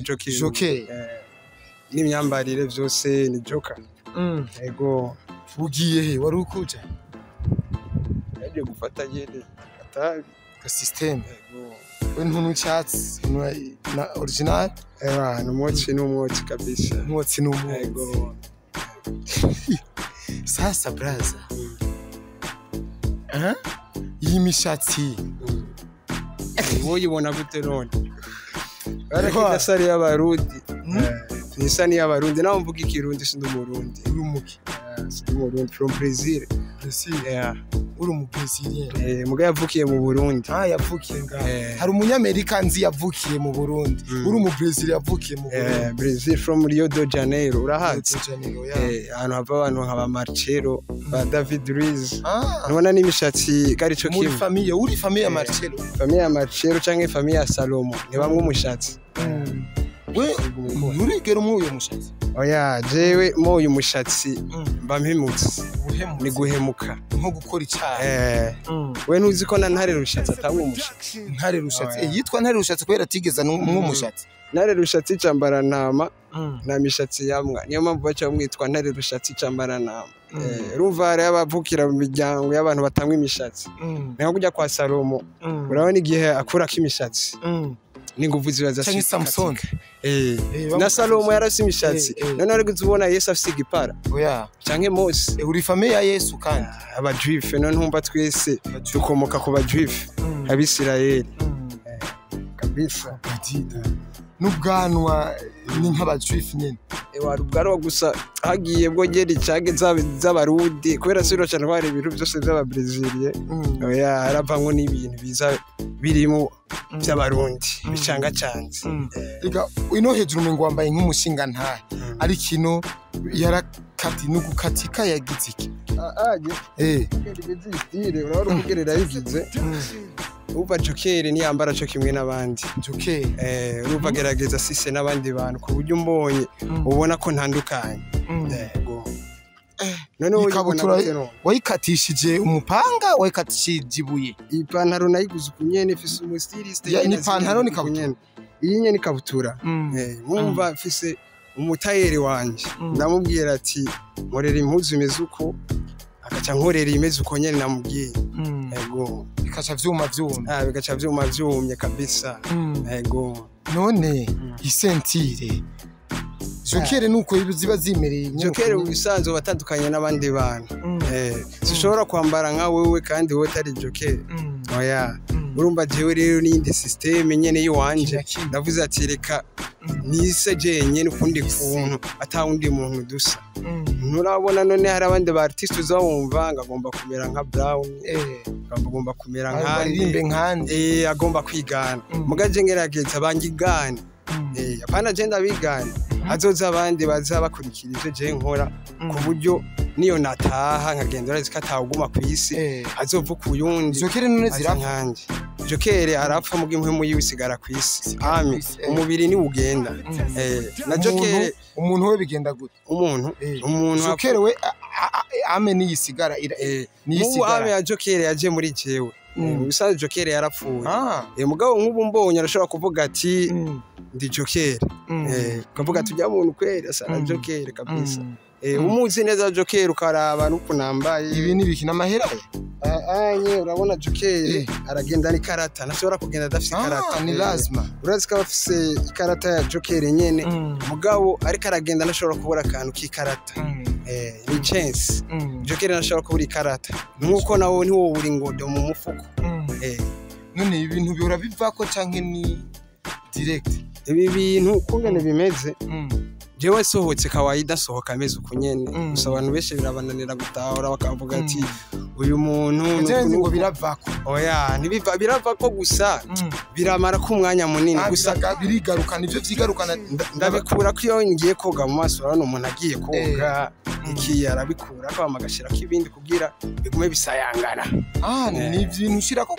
Joker. Joker. N'imyambarire byose ni Joker. Ego. Ugiye he wari ukuja? Yagiye gufata nyene atabi ka system. Ego. We ntunu cyatsi na original. Ewa, numwotsi n'umwotsi kabisa. Umwotsi n'umwotsi. Ego. Sasa braza. Iyi mishatsi woyibona gute none? Barakita sari y'abarundi. Ni sani y'abarundi naho mvuga ikirundi sindi umurundi. Uri umuki? Sindi umurundi from Brazil. Brazil. Yeah. Uri umu Brazilien. Muga yavukiye mu Burundi. Yavukiye ngaho. Hari umunyamerika nzi yavukiye mu Burundi. Uri umu Brazil yavukiye mu Burundi. Brazil from Rio de Janeiro. Urahazi? Rio de Janeiro, yeah. Ahantu hava abantu nka ba Marcelo, ba David Luiz. Nubona n'imishatsi kari cyo Muri kimwe. famille, uri famille ya Marcelo. Famille ya Marcelo canke famille ya Salomo. Ni bamwe umushatsi. We nturigera umuyo mushatsi. Oya, jewe moyo umushatsi mba mpemutse. Ni guhemuka. Nko gukora icyaha. We ntuzi ko na Ntare Rushatsi atanga umushatsi. Ntare Rushatsi. Yitwa Ntare Rushatsi kubera atigeza n'umushatsi. Ntare Rushatsi cambara ntama nta mishatsi yamwa. Niyo mpamvu baca bamwitwa Ntare Rushatsi cambara ntama. Urumva hariho abavukira mu miryango y'abantu batanywa imishatsi. Niho kujya kwa Salomo. Urabona igihe akurako imishatsi. N'inguvu ziba Canke Samson. Na Salomo yarafise imishatsi. None ariko uzubona Yesu afise igipara. Oya. Canke Mose. Uri famille ya Yesu kandi. Abajuife none ntumva twese dukomoka ku bajuife. Abisirayeli. Kabisa. N'ubwanwa ni nk'abajuife nyene. Ewa ubwanwa gusa hagiye bwo ngeri cage z'abarundi kubera siro cyane bari ibintu byose by'ababreziliye. Oya haravamwo n'ibintu biza birimo by'abarundi bicanga canze. Ega ino hejuru umengo wambaye nk'umushinga ntahe. Ari kino yarakati n'ugukatika yagize iki? Style urabona ukugerera yigize. Uva Joker niyambara cyo kimwe n'abandi. Joker. Urumva gerageza sise n'abandi bantu ku buryo umbonye ubona ko ntandukanye. Yego. None ikabutura wayikatishije umupanga wayikatishije ibuye. Ipantaro nayiguze kunyene ifise umu styliste. Ni ipantaro ni kabutura. Iyi nyene ikabutura. Mwumva mfise umutayeri wanje. Ndamubwira ati nkorera impuzu imeze uko akaca nkorera imeze uko nyene namubwiye. Yego. Bikaca vyuma vyumye. Bigaca vyuma vyumye kabisa. Yego. None isentire Joker nuko ziba zimereye. Joker ubisanzwe batandukanye n'abandi bantu. Sishobora kwambara nka wewe kandi wowe utari Joker. Oya. Urumva jewe rero n'indi system nyene yiwanje. Ndavuze ati reka nise jenyene ukundi kuntu atawundi muntu dusa. Nturabona none hari abandi ba artiste uzawumva ngagomba kumera nka Brown. Agomba kumera nkande. Nkande. Agomba kwigana. Mugaje ngerageza bangigane. Apana je ndabigana. Azoza abandi bazabakurikira ivyo je nkora ku buryo niyo nataha nkagenda urazi ko atawuguma ku isi azovuka uyundi. Joker none zirapfa. Joker arapfa muga impwemu yiwe isigara ku isi. Ami umubiri ni ugenda. Na Joker umuntu we bigenda gute? Umuntu Joker we ame niyisigara niyisigara. Ame ya Joker yaje muri jewe. Ubusanzwe Joker yarapfuye. Mugabo nk'ubu mbonye arashobora kuvuga ati ndi Joker. Kavuga ati ujya muntu kweri asa na Joker kabisa. Umuzi neza Joker ukaraba n'ukunambaye. Ibi ni biki n'amahera ye? Urabona Joker aragenda n'ikarata. Ntashobora kugenda adafise ikarata. Ni lazima. Urazi ko afise ikarata ya Joker nyene. Mugabo ariko aragenda ntashobora kubura akantu k'ikarata. Ni chance. Joker ntashobora kubura ikarata. Nkuko nawe ntiwobura ingodo mu mufuko. None ibintu bihora bivako canke ni direct? Ibi bintu kungene bimeze. Jewe sohotse kawaida sohoka ameze uko nyene. Gusa abantu benshi birabananira gutahura bakavuga ati uyu muntu ngo biravako. Oya, ntibiva biravako gusa biramara ko umwanya munini gusa birigarukana ivyo vyigarukana. Ndabikura ko iyo ngiye koga mu maso urabona umuntu agiye koga iki arabikura ko amagashira k'ibindi kugira bigume bisayangana. Ni ibintu ushirako.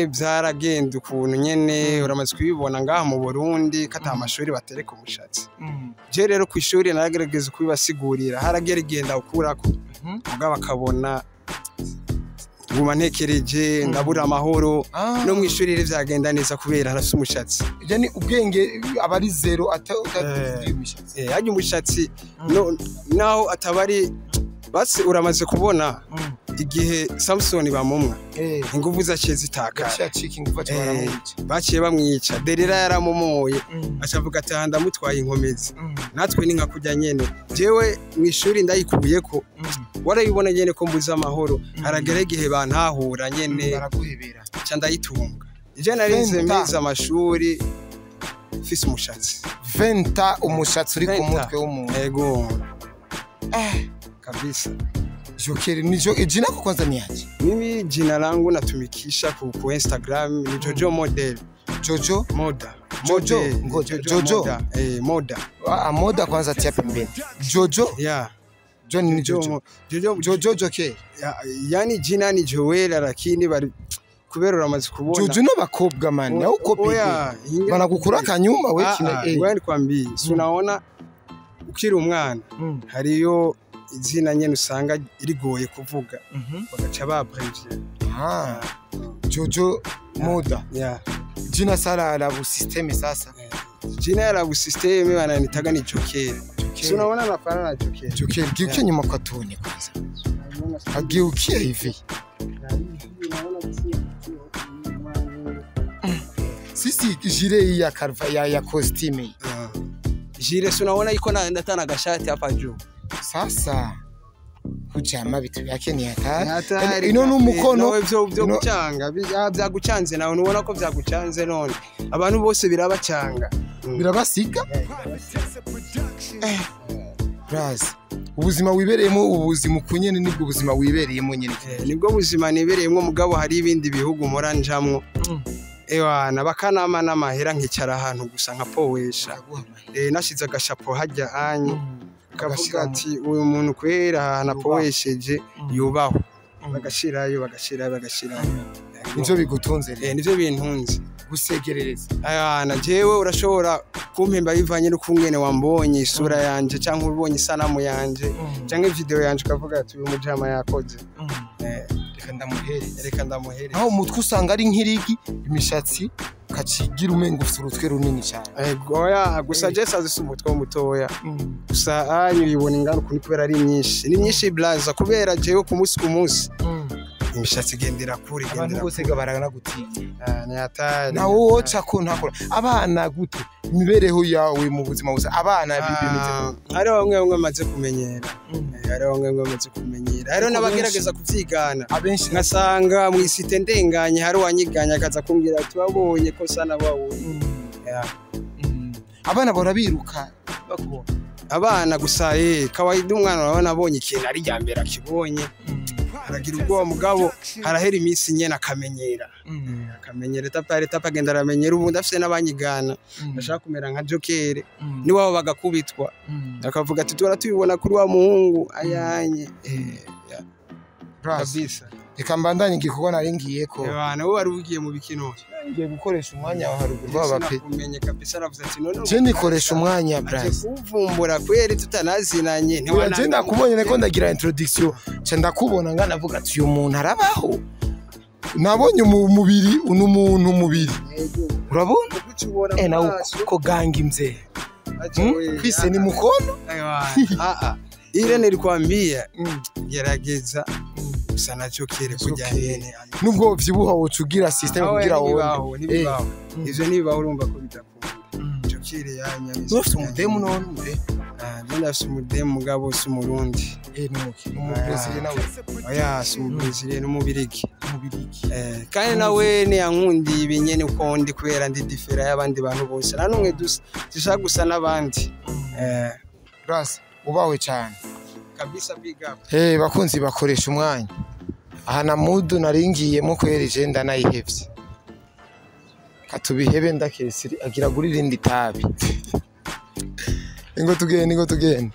nyene byaragenda ukuntu nyene uramaze kubibona ngaha mu Burundi kata amashuri batereka umushatsi. Je rero ku ishuri naragerageza kubibasigurira, haragera igenda ukurako mugabo akabona nguma ntekereje ndabura amahoro. No mu ishuri rero vyagenda neza kubera harafise umushatsi. Yani ubwenge aba ari zero ata umushatsi. Hajya umushatsi no naho atabari basi uramaze kubona igihe Samson bamumwa inguvu zaciye zitakara, baciye bamwica. Derira yaramumoye acavuga ati aha ndamutwaye inkomezi. Natwe ni nka kujya nyene jewe mu ishuri ndayikubiyeko warayibona nyene ko mbuze amahoro. Haragera igihe bantahura nyene baraguhebera ca ndayitunga. Je narinze meza amashuri mfise umushatsi venta umushatsi uri ku mutwe w'umuntu. Yego kabisa. Joker ni jo jina lako kwanza ni aje? Mimi jina langu natumikisha ku Instagram ni Jojo Model. Jojo Moda. Jojo ngoja Jojo Moda. Moda. Ah, Moda kwanza tia pembeni. Jojo? Yeah. John ni Jojo. Jojo Jojo Joker. Yani jina ni Joel lakini bari kubera uramaze kubona. Jojo n'abakobwa man, au kopi. Banagukura kanyuma we kina. Wewe nikwambie, si unaona ukiri umwana hariyo izina nyene usanga irigoye kuvuga bagaca babrevye. Jojo Moda. Yeah. Jina sala la bu system sasa. Jina la bu system bananitaga ni Joker. Si unaona nafanana na Joker. Joker geukia nyuma kwa tuone kwanza. Ageukia hivi. Sisi jire ya karva ya costume. Jire si unaona iko na ndatana gashati hapa juu. Sasa kujama bitu yake ni hatari. Ino numukono byo gucanga byagucanze nawe nubona ko byagucanze none abantu bose birabacanga birabasiga. Braz ubuzima wibereyemo ubuzima kunyene nibwo ubuzima wibereyemo nyene. Nibwo buzima nibereyemo mugabo hari ibindi bihugu moranjamwo. Ewana bakanama n'amahera nkicara ahantu gusa nka powesha. Nashize agashapo hajya anyu kavuga ati uyu muntu kwera napowesheje yubaho. Bagashirayo bagashirayo bagashirayo. Nivyo bigutunze rero. Nivyo bintunze gusegerereza. Ayana jewe urashobora kumpemba bivanye n'ukungene wambonye isura yanje cyangwa ubonye isanamu yanje cyangwa video yanje ukavuga ati uyu mujama yakoze. Reka ndamuhereze. Reka ndamuhereze. Aho umutwe usanga ari nk'irigi imishatsi kacigira umengo ufite urutwe runini cyane. Oya gusa je sazi umutwe mutoya. Gusa anyu ibona ingano kuni kubera ari myinshi. Ni myinshi blaza kubera jewe ku munsi ku munsi. Imishatsi igendera kure igendera. Abantu bose gabaragana gutinya. Ni hatari. Nawo woca ko ntakora. Abana gute imibereho yawe mu buzima busa abana bibimeze. Hari bamwe bamwe bamaze kumenyera. Hari bamwe bamwe bamaze kumenyera. Hari n'abagerageza kuvyigana. Abenshi ngasanga mu isite ndenganye hari wanyiganya akaza kumbwira ati wabonye ko sana wawe. Abana barabiruka bakubona. Abana gusa kawaida umwana urabona abonye ikintu ari ryambere akibonye. Aragira ubwoba mugabo harahera iminsi nyene akamenyera. Akamenyera etapa etapa agenda aramenyera. Ubundi afise n'abanyigana bashaka kumera nka Joker niwabo bagakubitwa akavuga ati tura tubibona kuri wa muhungu ayanye. Kabisa. Reka mbandanye igikorwa nari ngiye ko. Bana wowe wari ugiye mu bikino. Ngiye gukoresha umwanya wa haruguru baba pe. Kumenye kabisa aravuze ati none je nikoresha umwanya braz. Kuvumbura kweri tutanazinanye. Ntiwana ndakubonye nako ndagira introduction ca ndakubona ngana avuga ati uyu muntu arabaho. Nabonye umubiri uno muntu umubiri. Urabona? Nawe ko gangi mzee. Kwise ni mukono? Ile nilikwambia gerageza gusa nacyo kere kujya nyene nubwo vyibuha wocugira system kugira wowe nibibaho ivyo nibibaho urumva ko bidakunda cyo kere yanya ufite umudemu none mbe ndafite umudemu mugabo si umurundi nuki n'umubrezili nawe oya si umubrezili n'umubirigi kandi nawe ni yankundi ibinyene uko ndi kubera ndi different y'abandi bantu bose na numwe dusa zishaka gusa n'abandi Ras ubawe cyane kabisa big up. Bakunzi bakoresha umwanya aha na mudu naringiyemo kwereje ndanayihevye katubihebe ndakesiri agira guri rindi tabi ingo tugende ingo tugende.